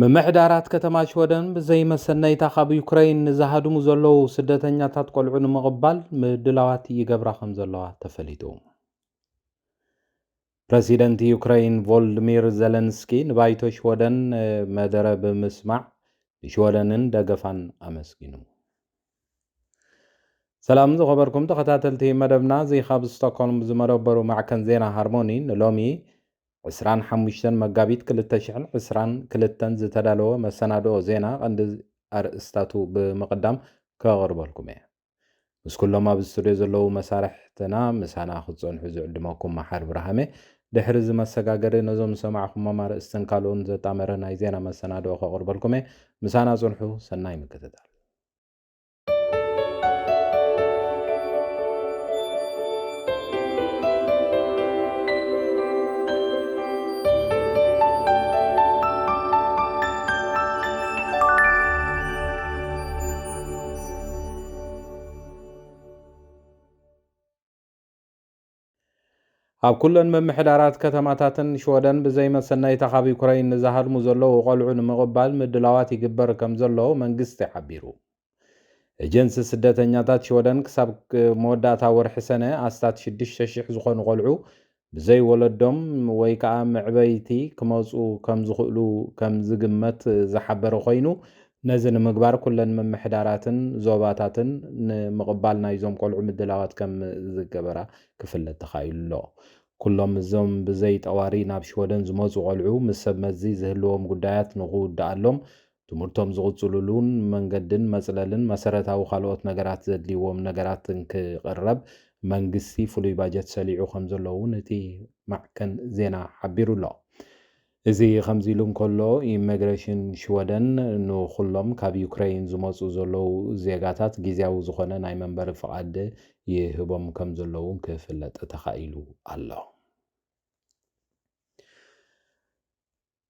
ምምሕዳራት ከተማ ሽወደን ብዘይመሰነይታ ካብ ዩክረይን ንዝሃድሙ ዘለዉ ስደተኛታት ቆልዑ ንምቕባል ምድላዋት ይገብራ ከም ዘለዋ ተፈሊጡ። ፕረሲደንት ዩክረይን ቮልድሚር ዘለንስኪ ንባይቶ ሽወደን መደረ ብምስማዕ ንሽወደንን ደገፋን ኣመስጊኑ። ሰላም ዝኸበርኩም ተኸታተልቲ መደብና፣ እዚ ካብ ስቶክሆልም ዝመደበሩ ማዕከን ዜና ሃርሞኒ ንሎሚ ዕስራን ሓሙሽተን መጋቢት ክልተ ሽሕን ዕስራን ክልተን ዝተዳለወ መሰናድኦ ዜና ቀንዲ ኣርእስታቱ ብምቕዳም ከቕርበልኩም እየ። ምስ ኩሎም ኣብ ስቱድዮ ዘለዉ መሳርሕትና ምሳና ክትጸንሑ ዝዕድመኩም መሓር ብርሃመ። ድሕሪ እዚ መሰጋገሪ ነዞም ዝሰማዕኹሞም ኣርእስትን ካልኦን ዘጣመረ ናይ ዜና መሰናድኦ ከቕርበልኩም እየ። ምሳና ጽንሑ። ሰናይ ምክትታል። ኣብ ኩለን ምምሕዳራት ከተማታትን ሽወደን ብዘይመሰነይታ ካብ ዩክረይን ንዝሃድሙ ዘለዉ ቆልዑ ንምቕባል ምድላዋት ይግበር ከም ዘሎ መንግስቲ ሓቢሩ። ኤጀንሲ ስደተኛታት ሽወደን ክሳብ ክ-፣ መወዳእታ ወርሒ ሰነ ኣስታት ሽዱሽተ ሽሕ ዝኾኑ ቆልዑ ብዘይ ወለዶም ወይ ከዓ መዕበይቲ ክመፁ ከም ዝኽእሉ ከም ዝግመት ዝሓበረ ኮይኑ፣ ነዚ ንምግባር ኩለን ምምሕዳራትን ዞባታትን ንምቕባል ናይዞም ቆልዑ ምድላዋት ከም ዝገበራ ክፍለጥ ተኻኢሉ ኣሎ። ኩሎም እዞም ብዘይ ጠዋሪ ናብ ሽወደን ዝመፁ ቆልዑ ምስ ሰብ መዚ ዝህልዎም ጉዳያት ንኽውድኣሎም ትምህርቶም ዝቕፅሉሉን መንገድን መፅለልን መሰረታዊ ካልኦት ነገራት ዘድልይዎም ነገራትን ክቕረብ መንግስቲ ፍሉይ ባጀት ሰሊዑ ከም ዘሎ እውን እቲ ማዕከን ዜና ሓቢሩ ኣሎ። እዚ ከምዚ ኢሉ እንከሎ፣ ኢሚግሬሽን ሽወደን ንኹሎም ካብ ዩክረይን ዝመፁ ዘለዉ ዜጋታት ግዝያዊ ዝኾነ ናይ መንበሪ ፍቓድ ይህቦም ከም ዘለዉ ክፍለጥ ተኻኢሉ ኣሎ።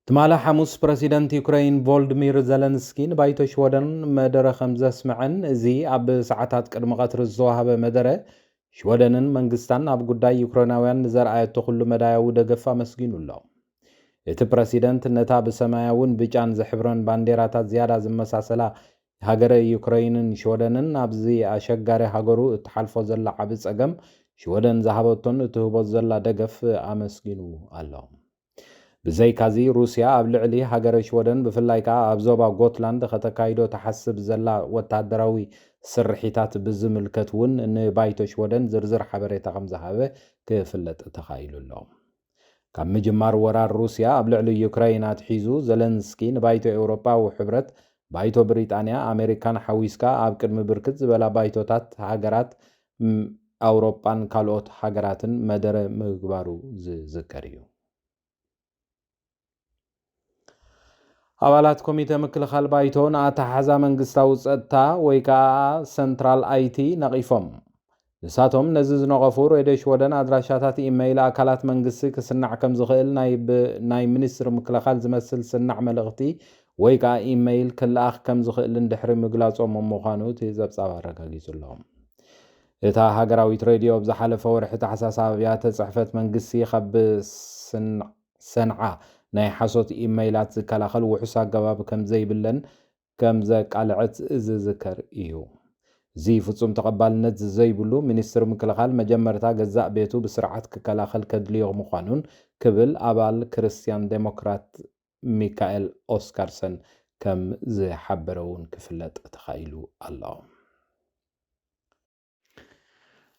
ትማሊ ሓሙስ ፕረሲደንት ዩክረይን ቮልድሚር ዘለንስኪ ንባይቶ ሽወደን መደረ ከም ዘስምዐን፣ እዚ ኣብ ሰዓታት ቅድሚ ቀትሪ ዝተዋህበ መደረ፣ ሽወደንን መንግስታን ኣብ ጉዳይ ዩክሬናውያን ንዘርኣየቶ ኩሉ መዳያዊ ደገፍ ኣመስጊኑ ኣሎ። እቲ ፕረሲደንት ነታ ብሰማያውን ብጫን ዝሕብረን ባንዴራታት ዝያዳ ዝመሳሰላ ሃገረ ዩክረይንን ሽወደንን ኣብዚ ኣሸጋሪ ሃገሩ እትሓልፎ ዘላ ዓቢ ጸገም ሽወደን ዝሃበቶን እትህቦ ዘላ ደገፍ ኣመስጊኑ ኣሎ። ብዘይካዚ፣ ሩስያ ኣብ ልዕሊ ሃገረ ሽወደን፣ ብፍላይ ከኣ ኣብ ዞባ ጎትላንድ ከተካይዶ ትሓስብ ዘላ ወተሃደራዊ ስርሒታት ብዝምልከት እውን ንባይቶ ሽወደን ዝርዝር ሓበሬታ ከም ዝሃበ ክፍለጥ ተኻኢሉ ኣሎ። ካብ ምጅማር ወራር ሩስያ ኣብ ልዕሊ ዩክራይን ኣትሒዙ፣ ዘለንስኪ ንባይቶ ኤውሮጳዊ ሕብረት፣ ባይቶ ብሪጣንያ፣ ኣሜሪካን ሓዊስካ ኣብ ቅድሚ ብርክት ዝበላ ባይቶታት ሃገራት፣ ም፣ ኣውሮጳን ካልኦት ሃገራትን መደረ ምግባሩ ዝዝከር እዩ። ኣባላት ኮሚተ ምክልኻል ባይቶ ንኣተሓሕዛ መንግስታዊ ጸጥታ ወይ ከኣ ሰንትራል ኣይቲ ነቒፎም። ንሳቶም ነዚ ዝነቐፉ፣ ሬድዮ ሽወደን ኣድራሻታት ኢመይል ኣካላት መንግስቲ ክስናዕ ከም ዝኽእል ናይ ብ-፣ ናይ ሚኒስትሪ ምክልኻል ዝመስል ስናዕ መልእኽቲ ወይ ከኣ ኢመይል ክልኣኽ ከም ዝኽእልን ድሕሪ ምግላጾም ምዃኑ እቲ ጸብጻብ ኣረጋጊጹ ኣሎ። እታ ሃገራዊት ሬድዮ ኣብ ዝሓለፈ ወርሒ ታሕሳስ ኣብ ኣብያተ ጽሕፈት መንግስቲ ካብ ብስን-፣ ሰንዓ ናይ ሓሶት ኢመይላት ዝከላኸል ውሑስ ኣገባብ ከም ዘይብለን ከም ዘቃልዐት ዝዝከር እዩ። እዚ ፍጹም ተቐባልነት ዘይብሉ፣ ሚኒስትሪ ምክልኻል መጀመርታ ገዛእ ቤቱ ብስርዓት ክከላኸል ከድልዮ ምዃኑን ክብል ኣባል ክርስትያን ዴሞክራት ሚካኤል ኦስካርሰን ከም ዝሓበረ እውን ክፍለጥ ተኻኢሉ ኣሎ።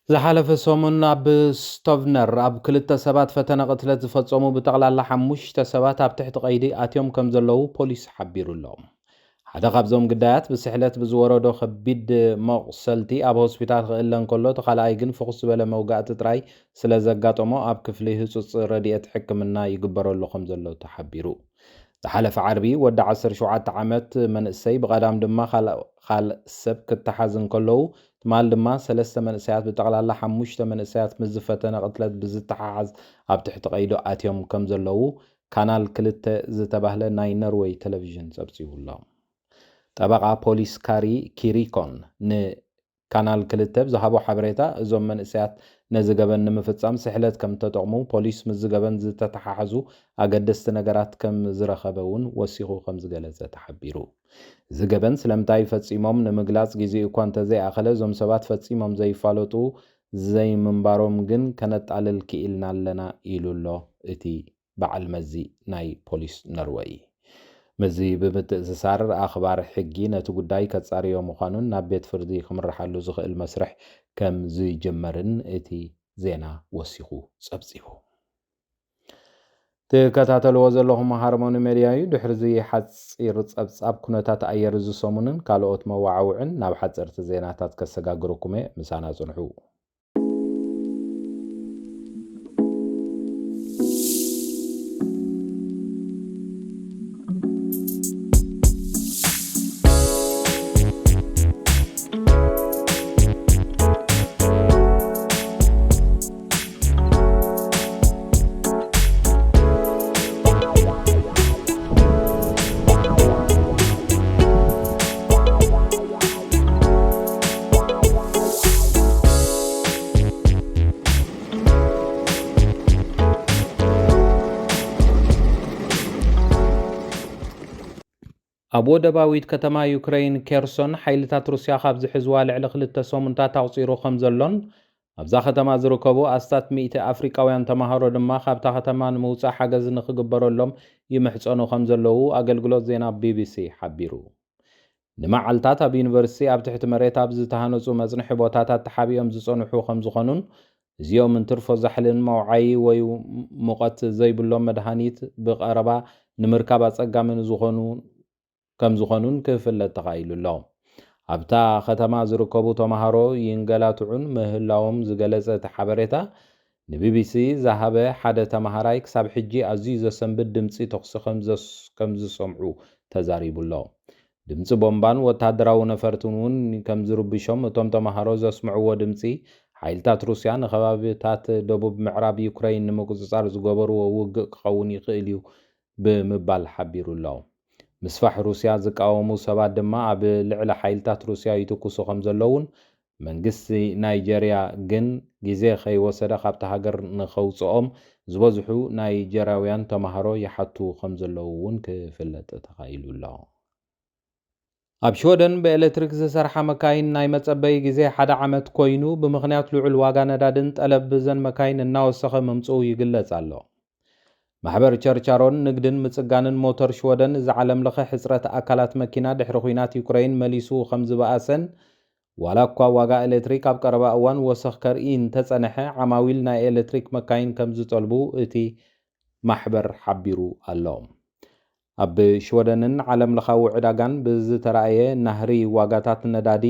ዝሓለፈ ሰሙን ኣብ ስቶቭነር ኣብ ክልተ ሰባት ፈተነ ቅትለት ዝፈጸሙ ብጠቕላላ ሓሙሽተ ሰባት ኣብ ትሕቲ ቀይዲ ኣትዮም ከም ዘለዉ ፖሊስ ሓቢሩ ኣሎ። ሓደ ካብዞም ግዳያት ብስሕለት ብዝወረዶ ከቢድ መቑሰልቲ ኣብ ሆስፒታል ክእለ እንከሎ፣ እቲ ካልኣይ ግን ፍኹስ ዝበለ መውጋእቲ ጥራይ ስለ ዘጋጠሞ ኣብ ክፍሊ ህጹጽ ረድኤት ሕክምና ይግበረሉ ከም ዘሎ ተሓቢሩ። ዝሓለፈ ዓርቢ ወዲ ዓሰርተ ሸውዓተ ዓመት መንእሰይ ብቐዳም ድማ ካል-፣ ካልእ ሰብ ክተሓዝ እንከለዉ፣ ትማል ድማ ሰለስተ መንእሰያት፣ ብጠቕላላ ሓሙሽተ መንእሰያት ምስ ዝፈተነ ቅትለት ብዝተሓሓዝ ኣብ ትሕቲ ቀይዶ ኣትዮም ከም ዘለዉ ካናል ክልተ ዝተባህለ ናይ ነርወይ ቴሌቪዥን ጸብጺቡ ኣሎ። ጠበቓ ፖሊስ ካሪ ኪሪኮን ን ካናል ክልተ ብዝሃቦ ሓበሬታ፣ እዞም መንእሰያት ነዚ ገበን ንምፍጻም ስሕለት ከም እተጠቕሙ፣ ፖሊስ ምስዚ ገበን ዝተተሓሓዙ ኣገደስቲ ነገራት ከም ዝረኸበ እውን ወሲኹ ከም ዝገለጸ ተሓቢሩ። እዚ ገበን ስለምንታይ ፈጺሞም ንምግላጽ ግዜ እኳ እንተዘይኣኸለ፣ እዞም ሰባት ፈጺሞም ዘይፋለጡ ዘይምንባሮም ግን ከነጣልል ክኢልና ኣለና ኢሉ ኣሎ እቲ በዓል መዚ ናይ ፖሊስ ኖርወይ። ምስዚ ብምትእስሳር ኣኽባር ሕጊ ነቲ ጉዳይ ከጻርዮ ምዃኑን ናብ ቤት ፍርዲ ክምርሓሉ ዝኽእል መስርሕ ከም ዝጀመርን እቲ ዜና ወሲኹ ጸብጺቡ። ትከታተልዎ ዘለኹም ሃርሞኒ ሜድያ እዩ። ድሕሪ እዚ ሓጺር ጸብጻብ ኩነታት ኣየር እዚ ሰሙንን ካልኦት መዋዓውዕን ናብ ሓጸርቲ ዜናታት ከሰጋግረኩም እየ። ምሳና ጽንሑ። ኣብ ወደባዊት ከተማ ዩክረይን ኬርሶን፣ ሓይልታት ሩስያ ካብ ዝሕዝዋ ልዕሊ ክልተ ሰሙንታት ኣቑጺሩ ከም ዘሎን ኣብዛ ከተማ ዝርከቡ ኣስታት ሚእቲ ኣፍሪቃውያን ተማሃሮ ድማ ካብታ ከተማ ንምውጻእ ሓገዝ ንኽግበረሎም ይምሕጸኑ ከም ዘለዉ ኣገልግሎት ዜና ቢቢሲ ሓቢሩ። ንመዓልታት ኣብ ዩኒቨርሲቲ ኣብ ትሕቲ መሬት ኣብ ዝተሃነጹ መጽንሒ ቦታታት ተሓቢኦም ዝጸንሑ ከም ዝኾኑን፣ እዚኦም እንትርፎ ዛሕልን መውዓዪ ወይ ሙቐት ዘይብሎም መድሃኒት ብቐረባ ንምርካብ ኣጸጋሚ ንዝኾኑ ከም ዝኾኑን ክፍለጥ ተኻኢሉ ኣሎ። ኣብታ ከተማ ዝርከቡ ተማሃሮ ይንገላትዑን ምህላዎም ዝገለጸ እቲ ሓበሬታ፣ ንቢቢሲ ዝሃበ ሓደ ተማሃራይ ክሳብ ሕጂ ኣዝዩ ዘሰንብድ ድምጺ ተኹሲ ከም ዘስ-፣ ከም ዝሰምዑ ተዛሪቡ ኣሎ። ድምጺ ቦምባን ወተሃደራዊ ነፈርትን እውን ከም ዝርብሾም እቶም ተማሃሮ ዘስምዕዎ ድምጺ፣ ሓይልታት ሩስያ ንከባቢታት ደቡብ ምዕራብ ዩክረይን ንምቁጽጻር ዝገበርዎ ውግእ ክኸውን ይኽእል እዩ ብምባል ሓቢሩ ኣሎ። ምስፋሕ ሩስያ ዝቃወሙ ሰባት ድማ ኣብ ልዕሊ ሓይልታት ሩስያ ይትኩሱ ከም ዘለውን፣ መንግስቲ ናይጀርያ ግን ግዜ ከይወሰደ ካብቲ ሃገር ንኸውጽኦም ዝበዝሑ ናይጀርያውያን ተማሃሮ ይሓቱ ከም ዘለዉ እውን ክፍለጥ ተኻኢሉ ኣሎ። ኣብ ሽወደን ብኤሌክትሪክ ዝሰርሓ መካይን ናይ መጸበዪ ግዜ ሓደ ዓመት ኮይኑ፣ ብምኽንያት ልዑል ዋጋ ነዳድን ጠለብ ብዘን መካይን እናወሰኸ ምምጽኡ ይግለጽ ኣሎ። ማሕበር ቸርቻሮን ንግድን ምጽጋንን ሞተር ሽወደን፣ እዚ ዓለም ለኸ ሕጽረት ኣካላት መኪና ድሕሪ ኲናት ዩክረይን መሊሱ ከም ዝበኣሰን፣ ዋላ እኳ ዋጋ ኤሌክትሪክ ኣብ ቀረባ እዋን ወሰኽ ከርኢ እንተጸንሐ፣ ዓማዊል ናይ ኤሌክትሪክ መካይን ከም ዝጠልቡ እቲ ማሕበር ሓቢሩ ኣሎ። ኣብ ሽወደንን ዓለም ለኻዊ ዕዳጋን ብዝተራእየ ናህሪ ዋጋታት ነዳዲ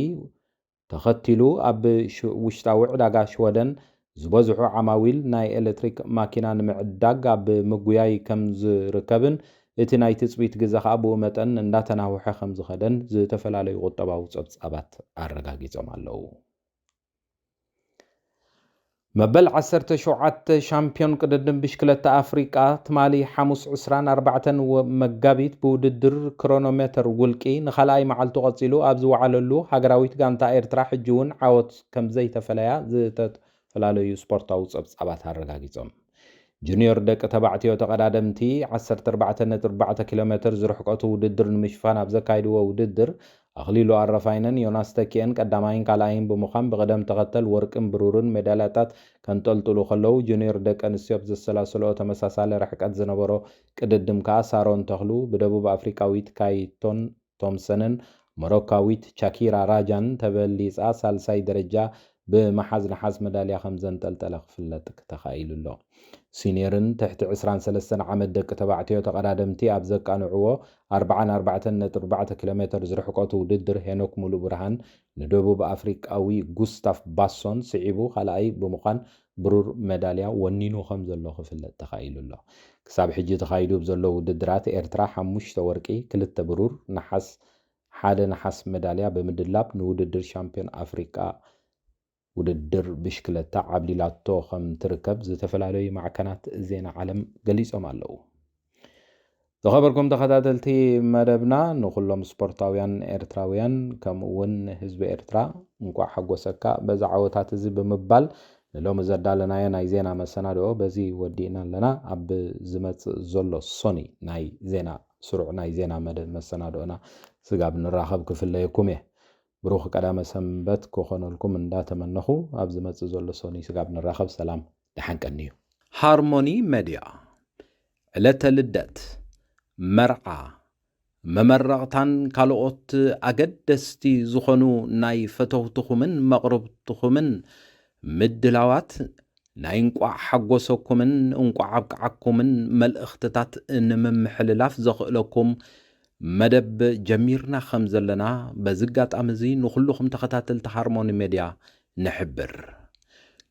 ተኸቲሉ፣ ኣብ ሽ-፣ ውሽጣዊ ዕዳጋ ሽወደን ዝበዝሑ ዓማዊል ናይ ኤሌክትሪክ ማኪና ንምዕዳግ ኣብ ምጉያይ ከም ዝርከብን፣ እቲ ናይ ትጽቢት ግዘ ከኣ ብኡ መጠን እንዳተናውሐ ከም ዝኸደን ዝተፈላለዩ ቁጠባዊ ጸብጻባት ኣረጋጊጾም ኣለዉ። መበል ዓሰርተ ሸውዓተ ሻምፒዮን ቅድድም ብሽክለታ ኣፍሪቃ፣ ትማሊ ሓሙስ ዕስራን ኣርባዕተን ወ-፣ መጋቢት ብውድድር ክሮኖሜተር ውልቂ ንኻልኣይ መዓልቱ ቀጺሉ ኣብ ዝወዓለሉ፣ ሃገራዊት ጋንታ ኤርትራ ሕጂ እውን ዓወት ከም ዘይተፈለያ ዝተፈላለዩ ስፖርታዊ ጸብጻባት ኣረጋጊጾም። ጁኒዮር ደቂ ተባዕትዮ ተቐዳደምቲ ዓሰርተ ኣርባዕተ ነጥቢ ኣርባዕተ ኪሎ ሜተር ዝርሕቀቱ ውድድር ንምሽፋን ኣብ ዘካይድዎ ውድድር፣ ኣኽሊሉ ኣረፋይነን ዮናስ ተኪኤን ቀዳማይን ካልኣይን ብምዃን ብቕደም ተኸተል ወርቅን ብሩርን ሜዳልያታት ከንጠልጥሉ ከለዉ፣ ጁኒዮር ደቂ ኣንስትዮ ኣብ ዘሰላሰልኦ ተመሳሳሊ ርሕቀት ዝነበሮ ቅድድም ከኣ ሳሮን ተኽሉ ብደቡብ ኣፍሪቃዊት ካይቶን ቶምሰንን ሞሮካዊት ቻኪራ ራጃን ተበሊጻ ሳልሳይ ደረጃ ብምሓዝ ነሓስ መዳልያ ከም ዘንጠልጠለ ክፍለጥ ተኻኢሉ ኣሎ። ሲኒየርን ትሕቲ ዕስራን ሰለስተን ዓመት ደቂ ተባዕትዮ ተቐዳደምቲ ኣብ ዘቃንዕዎ ኣርባዓን ኣርባዕተን ነጥቢ ኣርባዕተ ኪሎ ሜተር ዝርሕቀቱ ውድድር፣ ሄኖክ ሙሉእ ብርሃን ንደቡብ ኣፍሪቃዊ ጉስታፍ ባሶን ስዒቡ ካልኣይ ብምዃን ብሩር መዳልያ ወኒኑ ከም ዘሎ ክፍለጥ ተኻኢሉ ኣሎ። ክሳብ ሕጂ ተኻይዱ ብዘሎ ውድድራት ኤርትራ ሓሙሽተ ወርቂ፣ ክልተ ብሩር፣ ነሓስ፣ ሓደ ነሓስ መዳልያ ብምድላብ ንውድድር ሻምፒዮን ኣፍሪቃ ውድድር ብሽክለታ ዓብሊላቶ ከም ትርከብ ዝተፈላለዩ ማዕከናት ዜና ዓለም ገሊጾም ኣለዉ። ዝኸበርኩም ተኸታተልቲ መደብና፣ ንኹሎም ስፖርታውያን ኤርትራውያን ከምኡ እውን ንህዝቢ ኤርትራ እንቋዕ ሓጎሰካ በዚ ዓወታት እዚ ብምባል፣ ንሎሚ ዘዳለናዮ ናይ ዜና መሰናድኦ በዚ ወዲእና ኣለና። ኣብ ዝመጽእ ዘሎ ሶኒ ናይ ዜና፣ ስሩዕ ናይ ዜና መደ-፣ መሰናድኦና ስጋብ ንራኸብ ክፍለየኩም እየ። ብሩኽ ቀዳመ ሰንበት ክኾነልኩም እንዳተመነኹ፣ ኣብ ዝመጽእ ዘሎ ሶኒ ስጋብ ንራኸብ ሰላም ደሓን ቀንዩ። ሃርሞኒ መድያ፣ ዕለተ ልደት፣ መርዓ፣ መመረቕታን ካልኦት ኣገደስቲ ዝኾኑ ናይ ፈተውትኹምን መቕርብትኹምን ምድላዋት፣ ናይ እንቋዕ ሓጎሰኩምን እንቋዕ ኣብቅዓኩምን መልእኽትታት ንምምሕልላፍ ዘኽእለኩም መደብ ጀሚርና ከም ዘለና በዚ ኣጋጣሚ እዚ ንኹልኹም ተኸታተልቲ ሃርሞኒ ሜድያ ንሕብር።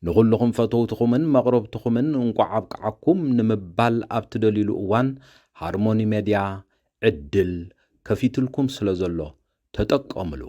ንኹልኹም ፈተውትኹምን መቕረብትኹምን እንቋዕ ኣብቅዓኩም ንምባል ኣብ ትደልዩሉ እዋን ሃርሞኒ ሜድያ ዕድል ከፊትልኩም ስለ ዘሎ ተጠቀምሉ።